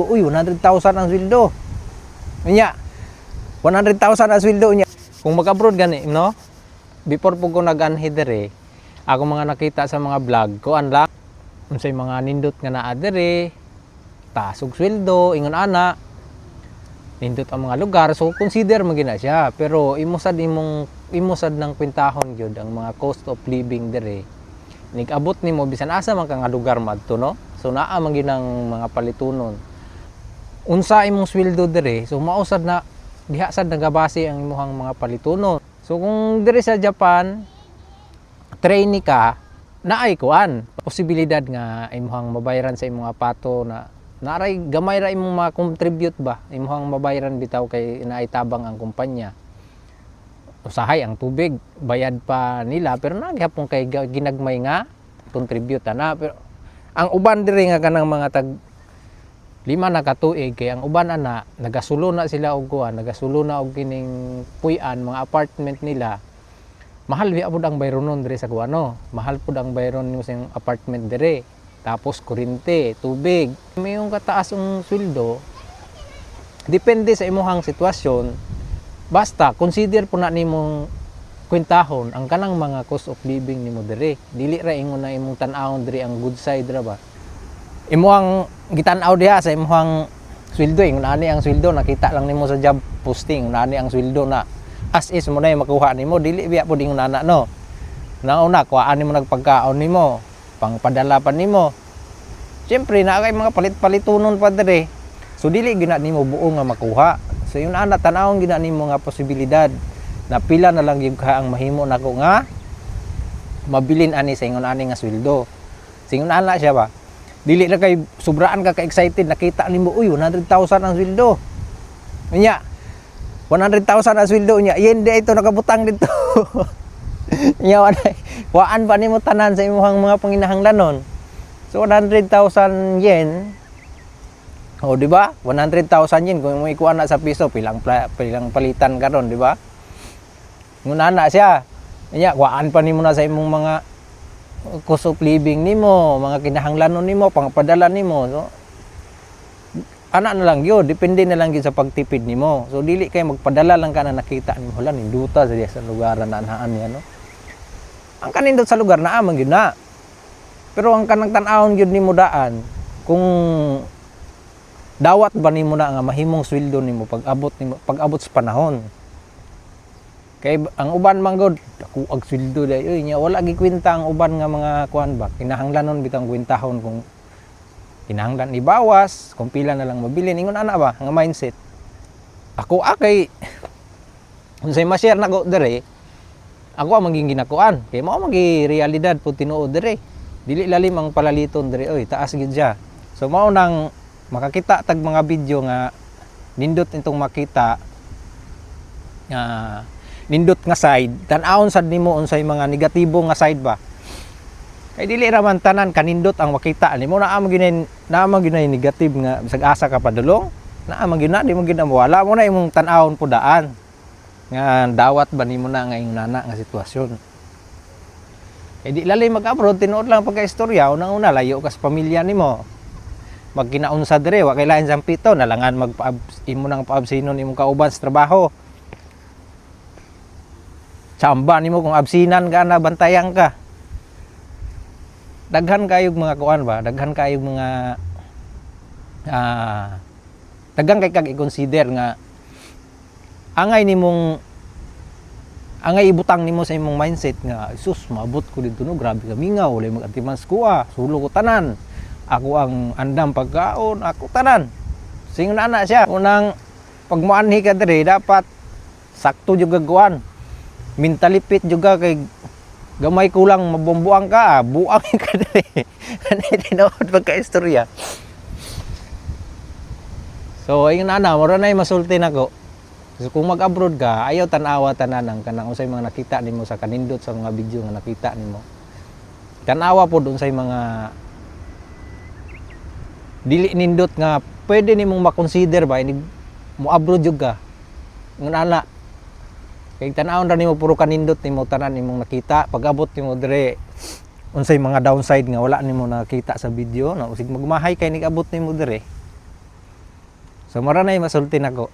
Uy, 100,000 ang sweldo. Unya, 100,000 ang sweldo niya. Kung mag-abroad gani, no? Before po ko nag-anhi dere, ako mga nakita sa mga vlog, kuan lang, unsay mga nindot nga naa dere, taas og sweldo, ingon ana, nindot ang mga lugar, so consider mo gina siya. Pero imo sad imong imo sad ng kwentahon gyud ang mga cost of living dere. Nig-abot nimo bisan asa man ka nga lugar madto, no? So naa man ginang mga palitunon. Unsa imong sweldo dere, so mao sad na diha sad nagabase ang imong mga palitunon. So kung dere sa Japan trainee ka, naay kuan posibilidad nga imong mabayaran sa imong apato na naray gamay ra imong ma-contribute ba, imong mabayaran bitaw kay naay tabang ang kumpanya. Usahay ang tubig bayad pa nila, pero naghapon kay ginagmay nga contribute ana. Pero ang uban diri nga kanang mga tag 5 na ka tuig, kay ang uban ana nagasulo na sila og kuan, nagasulo na og kining puy-an, mga apartment nila. Mahal biya pud ang bayronon diri sa kuan, no? Mahal pud ang bayron nimo sa imong apartment dire, tapos kuryente, tubig. May yung kataas ang sweldo, depende sa imuhang sitwasyon. Basta consider po na nimong kwentahon ang kanang mga cost of living nimo dire. Dili ra ingon na imong tan-awon dire ang good side ra ba. Imuhang gitan-aw diha sa imuhang sweldo, ingon ani ang sweldo, nakita lang nimo sa job posting, ingon ani ang sweldo na as is mo na yung makuha nimo. Dili biya pud ingon ana, no? Nauna kuhaan nimo nagpagkaon nimo, pangpadala pa nimo. Siyempre naa kay mga palit-palitunon pa dire, so dili gina nimo buo nga makuha. So yun ana, tan-awon gina nimo nga posibilidad na pila na lang gyud ka ang mahimo nako nga mabilin ani sa ingon ani nga sweldo. Sa ingon ana siya ba. Dili na kay sobraan ka ka-excited, nakita nimo, uy, 100,000 ang sweldo. Unya, 100,000 ang sweldo niya. Yen di ito nakabutang dito. Nya wala, waan pa nimo tanan sa imong mga panginahanglanon. So 100,000 yen. O, di ba? 100,000 yen kung mo ikuha na sa piso, pilang palitan karon, di ba? Nguna na siya. Nya kuhaan pa nimo na sa imong mga cost of living nimo, mga kinahanglanon nimo, pangpadala nimo. So ana na lang yun, depende na lang yun sa pagtipid nimo. So dili kay magpadala lang ka na nakita nimo, hala, ninduta sa diya sa lugar na anhaan niya, no? Ang kanindot sa lugar naa man gyud na. Pero ang kanang tan-awon gyud nimo daan kung dawat ba nimo na nga mahimong sweldo nimo pag abot sa panahon. Kay ang uban man gud, dako ag sweldo dai oy, nya wala gikwenta ang uban nga mga kuan ba, kinahanglanon bitang kwentahon kung kinahanglan ibawas, kung pila na lang mabilin, ingon ana ba nga mindset. Ako kay unsay ma-share nako dere, ako ang maging ginakuan kay mao magi realidad po tinuod dere. Dili lalim ang palaliton dere oy, taas gid siya. So mao nang makakita tag mga video nga nindot itong makita nga nindot nga side, tan-awon sad nimo unsay mga negatibo nga side ba. Kay dili ra man tanan kanindot ang makita nimo. Naa man gyud negative nga bisag asa ka padulong, naa man gyud na, di man gyud na mawala mo na imong tan-awon po daan nga dawat ba nimo na nga ingon nana nga sitwasyon. Kay di lalay mag-abroad, tinuod lang pagka-istorya, unang-una layo ka sa pamilya nimo. Magkinaunsa dire, wa kay lain sang pito, nalangan magpa imo nang paabsinon imong kauban sa trabaho. Tsamba nimo kung absinan ka na bantayan ka. Daghan kayog mga kuan ba, daghan kayog mga daghan kay kag i-consider nga angay nimong angay ibutang nimo sa imong mindset nga sus, maabot ko dito, no, grabe ka mingaw, walay mag-antimas ko, sulo ko tanan, ako ang andam pagkaon, ako tanan. Singon ana siya. Unang pag moanhi ka diri, dapat sakto jud gagawan, mentally fit jud ka, kay gamay kulang mabombuang ka, buang ka diri. Ano tinuod pagka-istorya. So ayun ana, mura na masulti nako. So kung mag-abroad ka, ayaw tan-awa tanan ang kanang unsay mga nakita nimo sa kanindot sa mga video nga nakita nimo. Tan-awa pod unsay mga dili nindot nga pwede nimong makonsider ba ini mo abroad jud ka. Ngun ana. Kay tan-awon ra nimo puro kanindot nimo tanan nimong nakita, pag abot nimo dire unsay mga downside nga wala nimo nakita sa video na usig magmahay kay nig-abot nimo dire. So mao ra na masulti nako.